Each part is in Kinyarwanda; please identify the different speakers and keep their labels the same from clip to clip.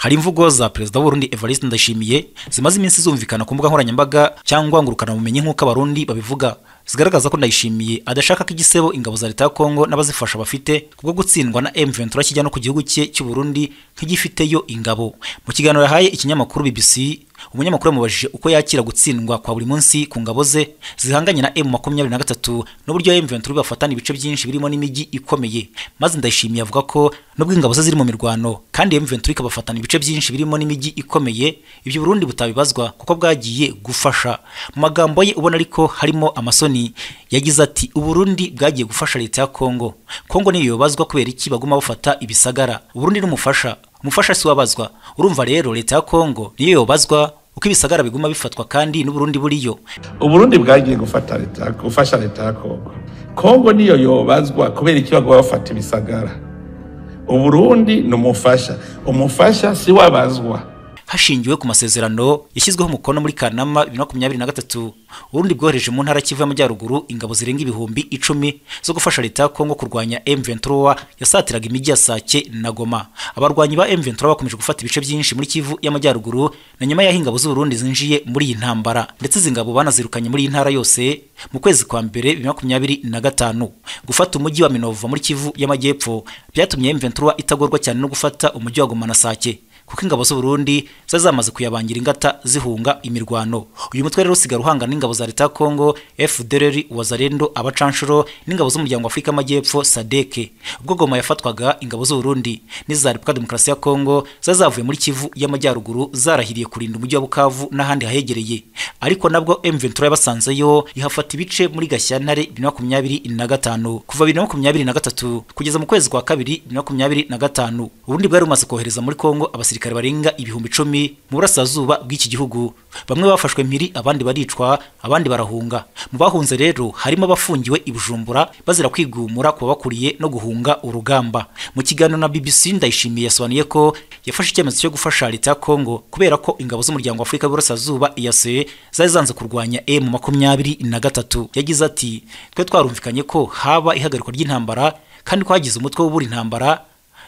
Speaker 1: Hari imvugo za Perezida w'u Burundi Evariste Ndayishimiye zimaze iminsi zumvikana ku mbuga nkoranyambaga cyangwa ngurukanabumenyi nk'uko Abarundi babivuga, zigaragaza ko Ndayishimiye adashaka ko igisebo ingabo za leta ya Kongo n'abazifasha bafite kubwo gutsindwa na M23 kijya no ku gihugu cye cy'u Burundi nk'igifiteyo ingabo. Mu kiganiro yahaye ikinyamakuru BBC, umunyamakuru yamubajije uko yakira gutsindwa kwa buri munsi ku ngabo ze zihanganye na M23 n'uburyo M23 bafatana ibice byinshi birimo n'imijyi ikomeye. Maze Ndayishimiye avuga ko nubwo ingabo ze ziri mu mirwano kandi M23 ikabafatana ibice byinshi birimo n'imijyi ikomeye, ibyo Burundi butabibazwa kuko bwagiye gufasha. Mu magambo ye ubona ariko harimo amasoni, yagize ati Uburundi bwagiye gufasha leta ya Kongo. Kongo niyo yobazwa kubera iki baguma bafata ibisagara. Uburundi n'umufasha, umufasha si wabazwa. Urumva rero leta ya Kongo niyo yobazwa uko ibisagara biguma bifatwa kandi n'Uburundi buriyo.
Speaker 2: Uburundi bwagiye gufata leta, gufasha leta ya Kongo. Kongo niyo yobazwa kubera iki baguma bafata ibisagara. Uburundi n'umufasha, umufasha si wabazwa.
Speaker 1: Hashingiwe ku masezerano yashyizweho umukono muri Kanama 2023, Uburundi bwohereje mu ntara Kivu y'Amajyaruguru ingabo zirenga 10,000 zo gufasha leta ya Kongo kurwanya M23 yasatiraga imijyi ya Sake na Goma. Abarwanyi ba M23 bakomeje gufata ibice byinshi muri Kivu y'Amajyaruguru na nyuma y'aho ingabo z'u Burundi zinjiye muri iyi ntambara, ndetse izi ngabo banazirukanye muri iyi ntara yose mu kwezi kwa mbere 2025. Gufata umujyi wa Minova muri Kivu y'Amajyepfo byatumye M23 itagorwa cyane no gufata umujyi wa Goma na Sake, kuko ingabo z'u Burundi zazamaze kuyabangira ingata zihunga imirwano. Uyu mutwe rero usigara uhangana n'ingabo za leta ya Kongo, FDLR, Wazalendo, abacanshuro n'ingabo z'umuryango wa Afrika y'Amajyepfo SADC. Ubwo Goma yafatwaga, ingabo z'u Burundi n'iza Repubulika Demokarasi ya Kongo zazavuye muri Kivu y'Amajyaruguru zarahiriye kurinda umujyi wa Bukavu n'ahandi hahegereye. Ariko nabwo M23 yabasanzeyo ihafata ibice muri Gashyantare 2025. Kuva 2023 kugeza mu kwezi kwa kabiri 2025, Uburundi bwari bumaze kohereza muri Kongo abasirikare barenga 10,000 mu burasirazuba bw'iki gihugu. Bamwe bafashwe mpiri, abandi baricwa, abandi barahunga. Mu bahunze rero harimo abafungiwe i Bujumbura bazira kwigumura ku bakuriye no guhunga urugamba. Mu kiganiro na BBC, Ndayishimiye yasobanuye ko yafashe icyemezo cyo gufasha leta ya Kongo kubera ko ingabo z'umuryango wa Afrika y'Uburasirazuba EAC zari zanze kurwanya M23. Yagize ati twe twarumvikanye ko haba ihagarikwa ry'intambara kandi ko hagize umutwe w'ubura intambara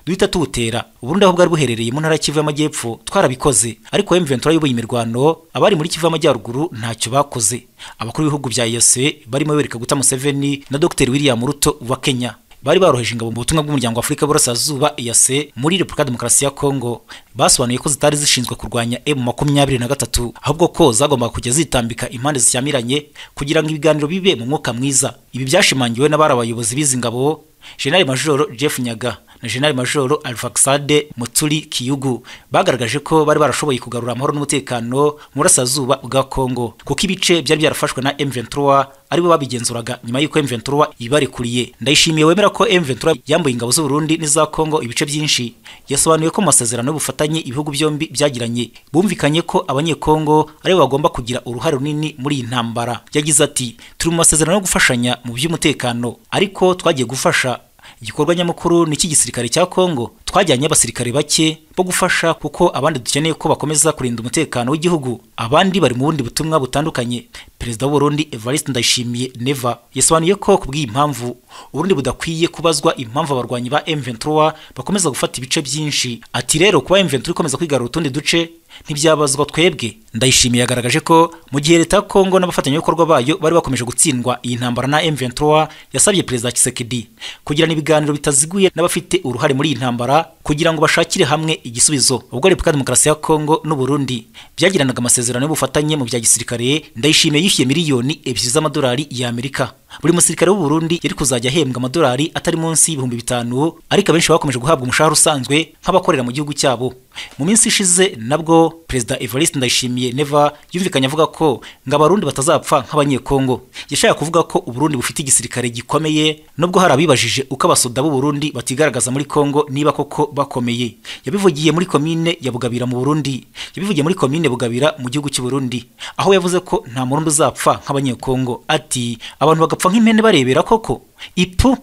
Speaker 1: duhita tuwutera. Uburundi aho bwari buherereye mu ntara Kivu y'Amajyepfo twarabikoze, ariko M23 yoboye imirwano, abari muri Kivu y'Amajyaruguru ntacyo bakoze. Abakuru b'ibihugu bya EAC barimo Yoweri Kaguta Museveni na Dr William Ruto wa Kenya bari baroheje ingabo mu butumwa bw'umuryango wa Afrika y'Uburasirazuba EAC muri Repubulika Demokarasi ya Kongo. Basobanuye ko zitari zishinzwe kurwanya M23, ahubwo ko zagombaga kujya zitambika impande zishyamiranye kugira ngo ibiganiro bibe mu mwuka mwiza. Ibi byashimangiwe n'abari abayobozi b'izi ngabo, General Major Jeff Nyaga na General Major Alfaxade Muturi Kiyugu, bagaragaje ko bari barashoboye kugarura amahoro n'umutekano mu burasirazuba bwa Kongo, kuko ibice byari byarafashwe na M23 aribo babigenzuraga nyuma y'uko M23 ibarekuriye. Ndayishimiye wemera ko M23 yambuye ingabo z'u Burundi n'iza Kongo ibice byinshi, yasobanuye ko mu masezerano y'ubufatanye ibihugu byombi byagiranye bumvikanye ko abanyekongo aribo bagomba kugira uruhare runini muri iyi ntambara. Yagize ati turi mu masezerano yo gufashanya mu by'umutekano, ariko twagiye gufasha igikorwa nyamukuru ni icy'igisirikare cya Kongo. Twajyanye abasirikare bake bo gufasha kuko abandi dukeneye ko bakomeza kurinda umutekano w'igihugu, abandi bari mu bundi butumwa butandukanye. Perezida w'u Burundi Evariste Ndayishimiye Neva yasobanuye ko kubw'iyi mpamvu Uburundi budakwiye kubazwa impamvu abarwanyi ba M23 bakomeza gufata ibice byinshi. Ati rero kuba M23 ikomeza kwigarura utundi duce ntibyabazwa twebwe. Ndayishimiye yagaragaje ko mu gihe leta ya Kongo n'abafatanyabikorwa bayo bari bakomeje gutsindwa iyi ntambara na M23, yasabye Perezida Tshisekedi kugirana ibiganiro bitaziguye n'abafite uruhare muri iyi ntambara kugira ngo bashakire hamwe igisubizo. Ubwo Repubulika Demokarasi ya Kongo n'u Burundi byagiranaga amasezerano y'ubufatanye mu bya gisirikare, Ndayishimiye yishyuye 2 miliyoni z'amadolari y'Amerika. Buri musirikare w'u Burundi yari kuzajya ahembwa amadolari atari munsi y'5,000, ariko abenshi bakomeje guhabwa umushahara usanzwe nk'abakorera mu gihugu cyabo. Mu minsi ishize nabwo Perezida Evariste Ndayishimiye Neva yumvikanye avuga ko ngo Abarundi batazapfa nk'abanyekongo. Yashaka kuvuga ko Uburundi bufite igisirikare gikomeye, nubwo hari abibajije uko abasoda b'u Burundi batigaragaza muri Kongo niba koko bakomeye. Yabivugiye muri komine ya Bugabira mu Burundi. Yabivugiye muri komine Bugabira mu gihugu cy'u Burundi, aho yavuze ko nta murundi uzapfa nk'abanyekongo. Ati abantu bagapfa nk'impene barebera koko. Ipu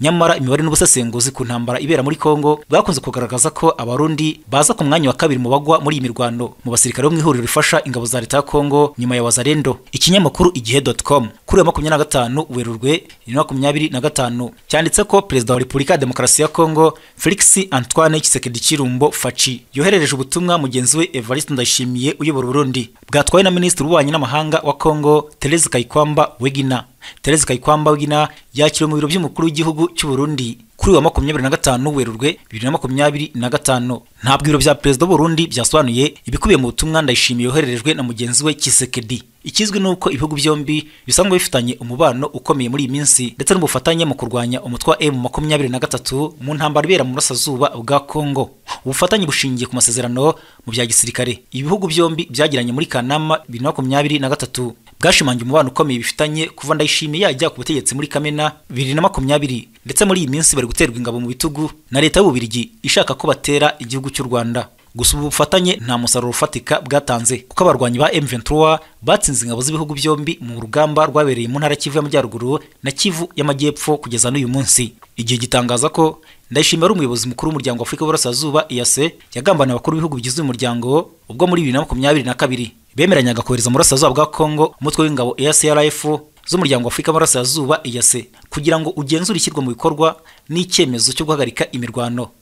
Speaker 1: nyamara imibare n'ubusesenguzi ku ntambara ibera muri Kongo bwakunze kugaragaza ko Abarundi baza ku mwanya wa kabiri mu bagwa muri iyi mirwano mu basirikare bo mu ihuriro rifasha ingabo za leta ya Kongo nyuma ya Wazalendo. Ikinyamakuru igihe.com kuri 25 Werurwe 2025 cyanditse ko Perezida wa Repubulika ya Demokarasi ya Kongo Felix Antoine Tshisekedi Tshilombo Faci yoherereje ubutumwa mugenzi we Evariste Ndayishimiye uyobora Burundi, bwatwawe na Minisitiri w'Ububanyi n'Amahanga wa Kongo Therese Kayikwamba Wegina. Therese Kayikwamba Wegina yakiriwe mu biro by'umukuru w'igihugu cy'u Burundi kuri wa 25 Werurwe 2025. Ntabwo ibiro bya Perezida w'u Burundi byasobanuye ibikubiye mu butumwa Ndayishimiye yohererejwe na mugenzi we Tshisekedi. Ikizwi nuko ibihugu byombi bisanzwe bifitanye umubano ukomeye muri iyi minsi ndetse n'ubufatanye mu kurwanya umutwe wa M23 mu ntambara ibera mu burasirazuba bwa Kongo. Ubufatanye bushingiye ku masezerano mu bya gisirikare ibihugu byombi byagiranye muri Kanama 2023 bwashimangiye umubano ukomeye bifitanye kuva Ndayishimiye yajya ku butegetsi muri Kamena 2020, ndetse muri iyi minsi bari guterwa ingabo mu bitugu na leta y'Ububiligi ishaka ko batera igihugu cy'u Rwanda. Gusa ubu bufatanye nta musaruro ufatika bwatanze kuko abarwanyi ba M23 batsinze ingabo z'ibihugu byombi mu rugamba rwabereye mu ntara Kivu y'Amajyaruguru na Kivu y'Amajyepfo kugeza n'uyu munsi. Igihe gitangaza ko Ndayishimiye ari umuyobozi mukuru w'umuryango wa Afurika y'Uburasirazuba EAC yagambaniye abakuru b'ibihugu bigize uyu muryango ubwo muri 2022 bemeranyaga kohereza mu burasirazuba bwa Kongo umutwe w'ingabo EACRF z'umuryango wa Afurika y'Uburasirazuba EAC kugira ngo ugenzure ishyirwa mu bikorwa n'icyemezo cyo guhagarika imirwano.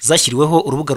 Speaker 1: Zashyiriweho urubuga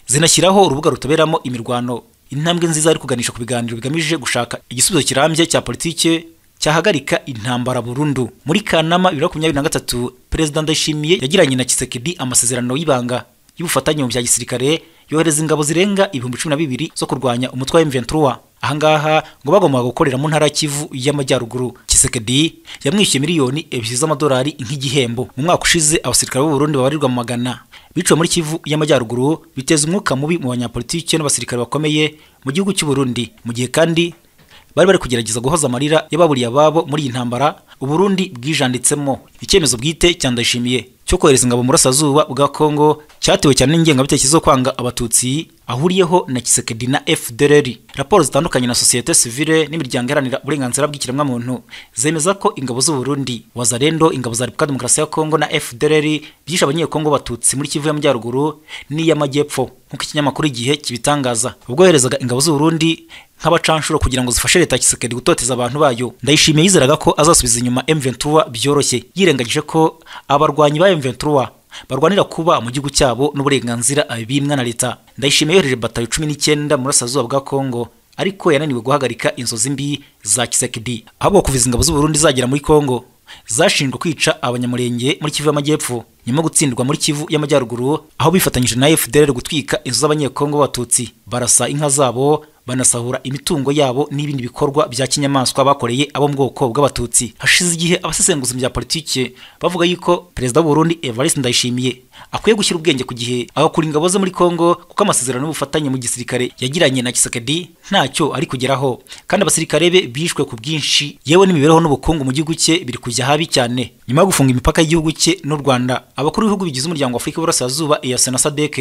Speaker 1: zinashyiraho urubuga rutaberamo imirwano, intambwe nziza ari kuganisha ku biganiro bigamije gushaka igisubizo kirambye cya politike cyahagarika intambara burundu. Muri Kanama 2023 Perezida Ndayishimiye yagiranye na Tshisekedi amasezerano y'ibanga y'ubufatanye mu bya gisirikare, yohereza ingabo zirenga 12,000 zo kurwanya umutwe wa M23. Ahangaha ngo bagombaga gukorera mu ntara Kivu y'Amajyaruguru. Tshisekedi yamwishyuye miliyoni 2 z'amadolari nk'igihembo. Mu mwaka ushize abasirikare b'u Burundi babarirwa mu magana biciwe muri Kivu y'Amajyaruguru, biteza umwuka mubi mu banyapolitike n'abasirikare bakomeye mu gihugu cy'u Burundi, mu gihe kandi bari kugerageza guhoza amarira y'ababuriye ababo muri iyi ntambara u Burundi bwijanditsemo. Icyemezo bwite cya Ndayishimiye cyo kohereza ingabo mu burasirazuba bwa Kongo cyatewe cyane n'ingengabitekerezo zo kwanga Abatutsi ahuriyeho na Tshisekedi na FDLR. Raporo zitandukanye na société civile n'imiryango iharanira uburenganzira bw'ikiremwamuntu zemeza ko ingabo z'u Burundi, Wazalendo, ingabo za Repubulika Demokarasi ya Kongo na FDLR byishe abanyekongo Batutsi muri Kivu y'Amajyaruguru n'iy'Amajyepfo, nk'uko ikinyamakuru Igihe kibitangaza. Ubwo yoherezaga ingabo z'u Burundi nk'abacanshuro kugira ngo zifashe leta ya Tshisekedi gutoteza abantu bayo, Ndayishimiye yizeraga ko azasubiza inyuma M23 byoroshye, yirengagije ko abarwanyi ba M23 barwanira kuba mu gihugu cyabo n'uburenganzira abimwa na leta. Ndayishimiye yohereje batayo 19 mu burasirazuba bwa Kongo, ariko yananiwe guhagarika inzozi mbi za Tshisekedi. Ahubwo kuva ingabo z'u Burundi zagera muri Kongo zashinjwe kwica abanyamurenge muri Kivu y'Amajyepfo nyuma yo gutsindwa muri Kivu y'Amajyaruguru, aho bifatanyije na FDLR gutwika inzu z'abanyekongo b'Abatutsi, barasa inka zabo, banasahura imitungo yabo n'ibindi bikorwa bya kinyamaswa bakoreye abo mu bwoko bw'Abatutsi. Hashize igihe abasesenguzi bya politike bavuga yuko Perezida w'u Burundi Evariste Ndayishimiye akwiye gushyira ubwenge ku gihe agakura ingabo ze muri Kongo, kuko amasezerano y'ubufatanye mu gisirikare yagiranye na Tshisekedi ntacyo ari kugeraho, kandi abasirikare be bishwe ku bwinshi, yewe n'imibereho n'ubukungu mu gihugu cye biri kujya habi cyane. Nyuma yo gufunga imipaka y'igihugu cye n'u Rwanda, abakuru b'ibihugu bigize umuryango wa Afurika y'Uburasirazuba EAC na SADC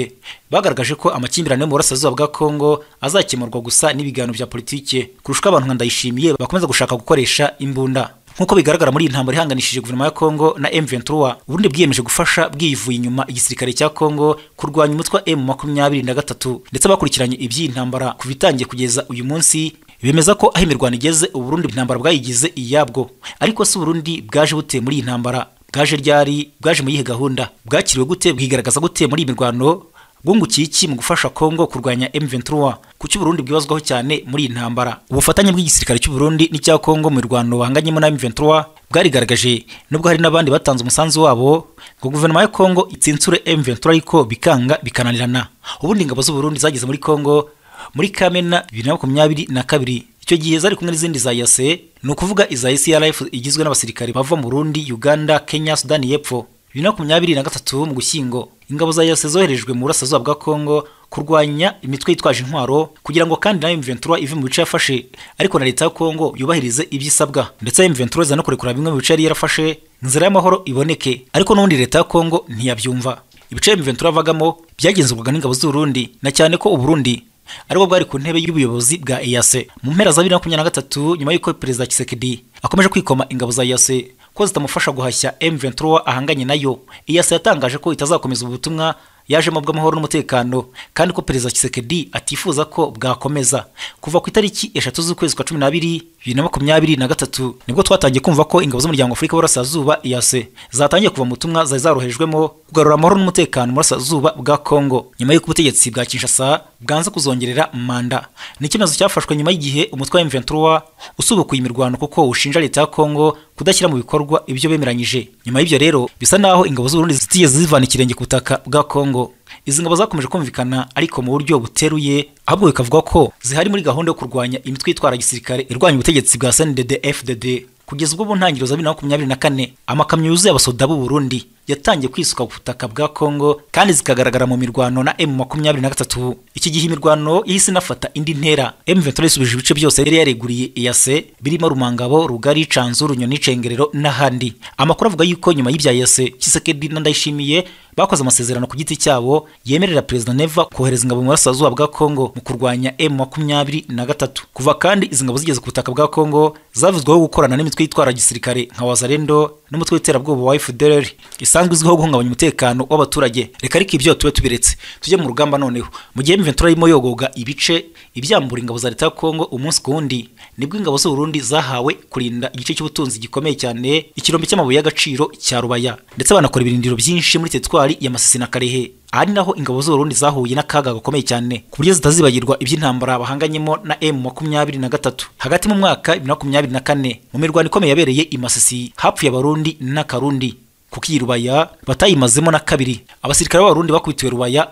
Speaker 1: bagaragaje ko amakimbirane yo mu burasirazuba bwa Kongo azakemurwa gusa n'ibiganiro bya politike, kurusha abantu nka Ndayishimiye bakomeza gushaka gukoresha imbunda. Nkuko bigaragara muri iyi ntambara ihanganishije guverinoma ya Kongo na M23, Burundi bwiyemeje gufasha bwivuye inyuma igisirikare cya Kongo kurwanya umutwe wa M23, ndetse bakurikiranye iby'iyi ntambara kuva itangiye kugeza uyu munsi bemeza ko aho imirwano igeze u Burundi intambara bwayigize iyabwo. Ariko si Burundi bwaje bute muri iyi ntambara? Bwaje ryari? Bwaje mu yihe gahunda? Bwakiriwe gute? Bwigaragaza gute muri iyi mirwano? Bwungukiye iki mu gufasha Kongo kurwanya M23? Kuki Burundi bwibazwaho cyane muri iyi ntambara? Ubufatanye bw'igisirikare cy'u Burundi n'icya Kongo mu mirwano bahanganyemo na M23 bwarigaragaje, nubwo hari n'abandi batanze umusanzu wabo ngo guverinoma ya Kongo itsinsure M23, ariko bikanga bikananirana. Ubundi ingabo z'u Burundi zageze muri Kongo muri Kamena 2022. Icyo gihe zari kumwe n'izindi za EAC, ni ukuvuga iza EACRF igizwe n'abasirikare bava mu Burundi, Uganda, Kenya, Sudani y'Epfo. 2023 mu Gushyingo ingabo za EAC zoherejwe mu burasirazuba bwa Kongo kurwanya imitwe yitwaje intwaro kugira ngo kandi na M23 ive mu bice yafashe, ariko na leta ya Kongo yubahirize ibyisabwa, ndetse M23 iza no kurekura bimwe mu bice yari yarafashe inzira y'amahoro iboneke, ariko n'ubundi leta ya Kongo ntiyabyumva. Ibice M23 avagamo byagenzurwaga n'ingabo z'u Burundi, na cyane ko u Burundi ariko bwari ku ntebe y'ubuyobozi bwa EAC. Mu mpera za 2023, nyuma y'uko Perezida Tshisekedi akomeje kwikoma ingabo za EAC ko zitamufasha guhashya M23 ahanganye nayo. EAC yatangaje ko itazakomeza ubutumwa yajemo bw'amahoro n'umutekano, kandi ko Perezida Tshisekedi atifuza ko bwakomeza. Kuva ku itariki 3 z'ukwezi kwa 12 2023 nibwo twatangiye kumva ko ingabo z'umuryango Afrika y'Uburasirazuba EAC zatangiye kuva mu butumwa zari zarohejwemo kugarura amahoro n'umutekano mu burasirazuba bwa Kongo, nyuma y'uko ubutegetsi bwa Kinshasa bwanze kuzongerera manda. Ni icyemezo cyafashwe nyuma y'igihe umutwe wa M23 usubukuye imirwano kuko ushinja leta ya Kongo kudashyira mu bikorwa ibyo bemeranyije. Nyuma y'ibyo rero bisa naho ingabo z'u Burundi zitigeze zivana ikirenge ku butaka bwa Kongo. Izi ngabo zakomeje kumvikana ariko mu buryo buteruye, ahubwo bikavuga ko zihari muri gahunda yo kurwanya imitwe yitwara gisirikare irwanya ubutegetsi bwa CNDD-FDD. Kugeza ubwo mu ntangiriro za 2024 amakamyo yuzuye abasoda b'u Burundi yatangiye kwisuka ku butaka bwa Kongo, kandi zikagaragara mu mirwano na M23. Iki gihe imirwano yahise inafata indi ntera. M23 isubije ibice byose yari yareguriye EAC birimo Rumangabo, Rugari, Canzu, Runyoni, Cengerero n'ahandi. Amakuru avuga yuko nyuma y'ibya EAC, Tshisekedi na Ndayishimiye bakoze amasezerano ku giti cyabo yemerera Perezida Neva kohereza ingabo mu burasirazuba bwa Kongo mu kurwanya M23. Kuva kandi izi ngabo zigeze ku butaka bwa Kongo zavuzweho gukorana n'imitwe yitwara gisirikare nka Wazalendo n'umutwe w'iterabwoba wa FDLR isanzwe izwiho guhungabanya umutekano w'abaturage. Reka ariko ibyo tube tubiretse tujye mu rugamba noneho. Mu gihe M23 irimo yogoga ibice ibyambura ingabo za leta ya Kongo umunsi ku wundi, nibwo ingabo z'u Burundi zahawe kurinda igice cy'ubutunzi gikomeye cyane, ikirombe cy'amabuye y'agaciro cya Rubaya, ndetse banakora ibirindiro byinshi muri teritwari ya Masisi na Karehe. Ari naho ingabo z'u Burundi zahuye n'akaga gakomeye cyane ku buryo zitazibagirwa iby'intambara bahanganyemo na M23. Hagati mu mwaka 2024 mu mirwano ikomeye yabereye i Masisi hapfuye Abarundi n'Akarundi, kuko iyi Rubaya batayimazemo na kabiri. Abasirikare b'Abarundi bakubitiwe Rubaya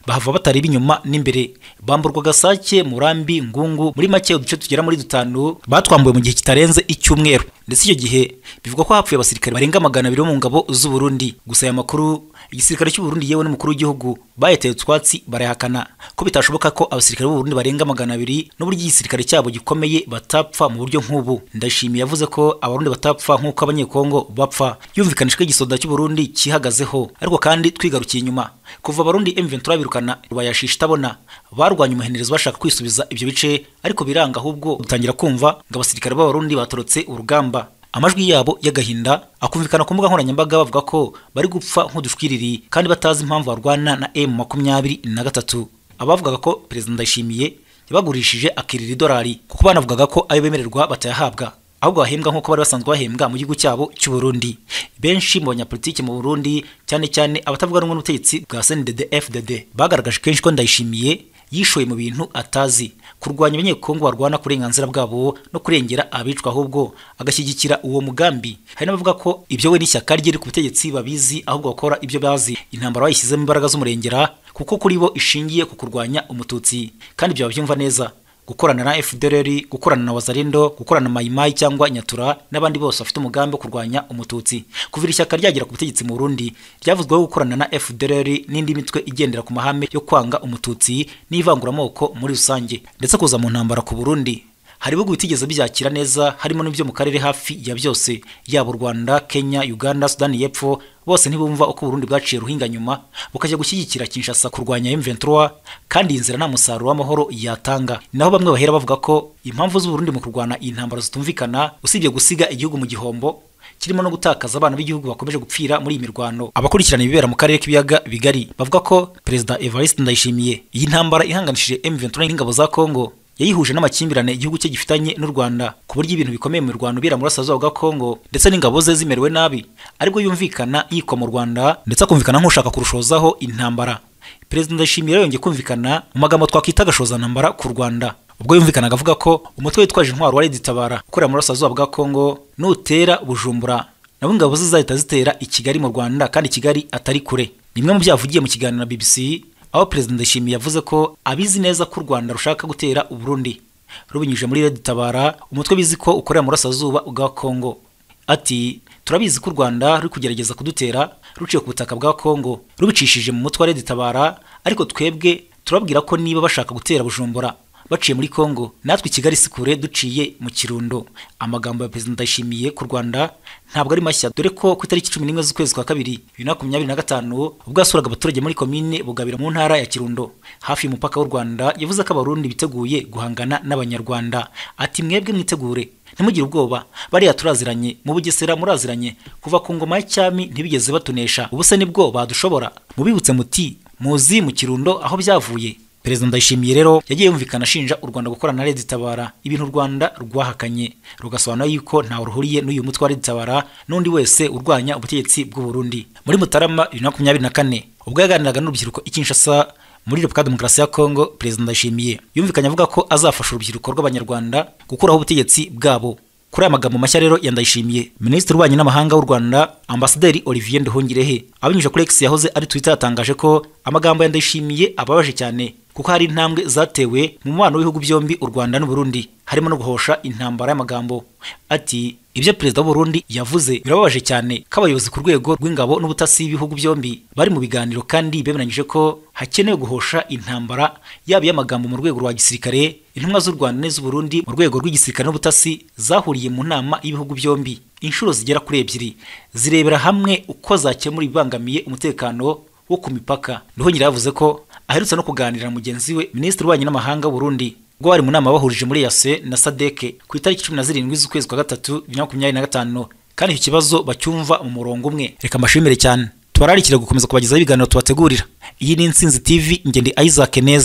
Speaker 1: bahava batareba inyuma n'imbere, bamburwa Gasake, Murambi, Ngungu, muri make uduce tugera muri dutanu batwambuwe mu gihe kitarenze icyumweru. Ndetse icyo gihe bivugwa ko hapfuye abasirikare barenga 200 bo mu ngabo z'u Burundi. Gusa aya makuru igisirikare cy'u Burundi yewe n'umukuru w'igihugu bayateye utwatsi, barayahakana ko bitashoboka ko abasirikare b'u Burundi barenga 200 n'uburyo igisirikare cyabo gikomeye batapfa mu buryo nk'ubu. Ndashimiye yavuze ko Abarundi batapfa nk'uko Abanyekongo bapfa, yumvikanisha ko igisoda cy'u Burundi cyihagazeho. Ariko kandi twigarukiye inyuma, kuva Abarundi M23 birukana Rubayashisha itabona, barwanya umuhenerezo bashaka kwisubiza ibyo bice, ariko biranga, ahubwo dutangira kumva ngo abasirikare b'Abarundi batorotse urugamba. Amajwi yabo y'agahinda akumvikana ku mbuga nkoranyambaga bavuga ko bari gupfa nk'udushwiriri kandi batazi impamvu barwana na M23. Abavugaga ko Perezida Ndayishimiye yabagurishije akirira idolari, kuko banavugaga ko ayo bemererwa batayahabwa, ahubwo bahembwa nk'uko bari basanzwe bahembwa mu gihugu cyabo cy'u Burundi. Benshi mu banyapolitiki mu Burundi, cyane cyane abatavuga rumwe n'ubutegetsi bwa CNDD-FDD, bagaragaje kenshi ko Ndayishimiye yishoye mu bintu atazi, kurwanya Abanyekongo barwana ku burenganzira bwabo no kurengera abicwa, ahubwo agashyigikira uwo mugambi. Hari n'abavuga ko ibyo we n'ishyaka rye ku butegetsi babizi, ahubwo bakora ibyo bazi. Intambara bayishyizemo imbaraga z'umurengera kuko kuri bo ishingiye ku kurwanya umututsi, kandi ibyo babyumva neza. Gukorana na FDLR, gukorana na Wazalendo, gukorana na Maimai cyangwa Nyatura n'abandi bose bafite umugambi wo kurwanya umututsi. Kuva ishyaka ryagera ku butegetsi mu Burundi ryavuzweho gukorana na FDLR n'indi mitwe igendera ku mahame yo kwanga umututsi n'ivanguramoko muri rusange, ndetse kuza mu ntambara ku Burundi. Hari ibihugu bitigeze byakira neza, harimo n'ibyo mu karere hafi ya byose, yaba u Rwanda, Kenya, Uganda, Sudani y'Epfo, bose ntibumva uko Burundi bwaciye ruhinga nyuma bukajya gushyigikira Kinshasa kurwanya M23, kandi inzira nta musaruro w'amahoro yatanga. Naho bamwe bahera bavuga ko impamvu z'u Burundi mu kurwana iyi ntambara zitumvikana, usibye gusiga igihugu mu gihombo kirimo no gutakaza abana b'igihugu bakomeje gupfira muri iyi mirwano. Abakurikirana ibibera mu karere k'ibiyaga bigari bavuga ko Perezida Evariste Ndayishimiye iyi ntambara ihanganishije M23 n'ingabo za Kongo yayihuje n'amakimbirane igihugu cye gifitanye n'u Rwanda, ku buryo ibintu bikomeye mu Rwanda bira mu burasirazuba bwa Kongo ndetse n'ingabo ze zimerewe nabi, aribwo yumvikana yikwa mu Rwanda ndetse akumvikana nk'ushaka kurushozaho intambara. Perezida Ndayishimiye yongeye kumvikana mu magambo twakwita agashoza ntambara ku Rwanda, ubwo yumvikanaga avuga ko umutwe witwaje intwaro wa Red-Tabara ukorera mu burasirazuba bwa Kongo nutera Bujumbura nabo ingabo ze zizahita zitera i Kigali mu Rwanda, kandi Kigali atari kure. Nimwe mu byavugiye mu kiganiro na BBC, aho Perezida Ndayishimiye yavuze ko abizi neza ko u Rwanda rushaka gutera u Burundi rubinyujije muri Red-Tabara, umutwe bizi ko ukorera mu burasirazuba bwa Kongo. Ati turabizi ko u Rwanda ruri kugerageza kudutera ruciye ku butaka bwa Kongo rubicishije mu mutwe wa Red-Tabara, ariko twebwe turababwira ko niba bashaka gutera Bujumbura baciye muri Kongo, natwe Kigali si kure duciye mu Kirundo. Amagambo ya Perezida Ndayishimiye ku Rwanda ntabwo ari mashya, dore ko ku itariki 11 z'ukwezi kwa kabiri 2025 ubwo yasuraga abaturage muri komine Bugabira mu ntara ya Kirundo hafi y'umupaka w'u Rwanda, yavuze ko Abarundi biteguye guhangana n'Abanyarwanda. Ati mwebwe mwitegure, Ntimugire ubwoba, bariya turaziranye, mu Bugesera muraziranye, kuva ku ngoma ya cyami ntibigeze batunesha, ubu se nibwo badushobora? Mubibutse muti muzi mu Kirundo aho byavuye. Perezida Ndayishimiye rero yagiye yumvikana ashinja u Rwanda gukorana na Red Tabara, ibintu u Rwanda rwahakanye, rugasobanura yuko ntawe ruhuriye n'uyu mutwe wa Red Tabara n'undi wese urwanya ubutegetsi bw'u Burundi. Muri Mutarama 2024 ubwo yaganiraga n'urubyiruko i Kinshasa muri Repubulika Demokarasi ya Kongo, Perezida Ndayishimiye yumvikanye avuga ko azafasha urubyiruko rw'Abanyarwanda gukuraho ubutegetsi bwabo. Kuri aya magambo mashya rero ya Ndayishimiye, Minisitiri w'Ububanyi n'Amahanga w'u Rwanda Ambasaderi Olivier Nduhungirehe abinyujije kuri X yahoze ari Twitter yatangaje ko amagambo ya Ndayishimiye ababaje cyane, kuko hari intambwe zatewe mu mubano w'ibihugu byombi u Rwanda n'u Burundi, harimo no guhosha intambara y'amagambo. Ati ibyo Perezida w'u Burundi yavuze birababaje cyane ko abayobozi ku rwego rw'ingabo n'ubutasi b'ibihugu byombi bari mu biganiro kandi bemeranyije ko hakenewe guhosha intambara yaba iy'amagambo mu rwego rwa gisirikare. Intumwa z'u Rwanda n'iz'u Burundi mu rwego rw'igisirikare n'ubutasi zahuriye mu nama y'ibihugu byombi inshuro zigera kuri 2, zirebera hamwe uko zakemura ibibangamiye umutekano wo ku mipaka. Nduhungirehe yavuze ko aherutse no kuganira na mugenzi we Minisitiri w'Ububanyi n'Amahanga w'u Burundi ubwo bari mu nama bahurije muri EAC na SADC ku itariki 17 z'ukwezi kwa gatatu 2025, kandi icyo kibazo bacyumva mu murongo umwe. Reka mbashimire cyane, tubararikire gukomeza kubagezaho ibiganiro tubategurira. Iyi ni Intsinzi TV, ngende Isaac Neza.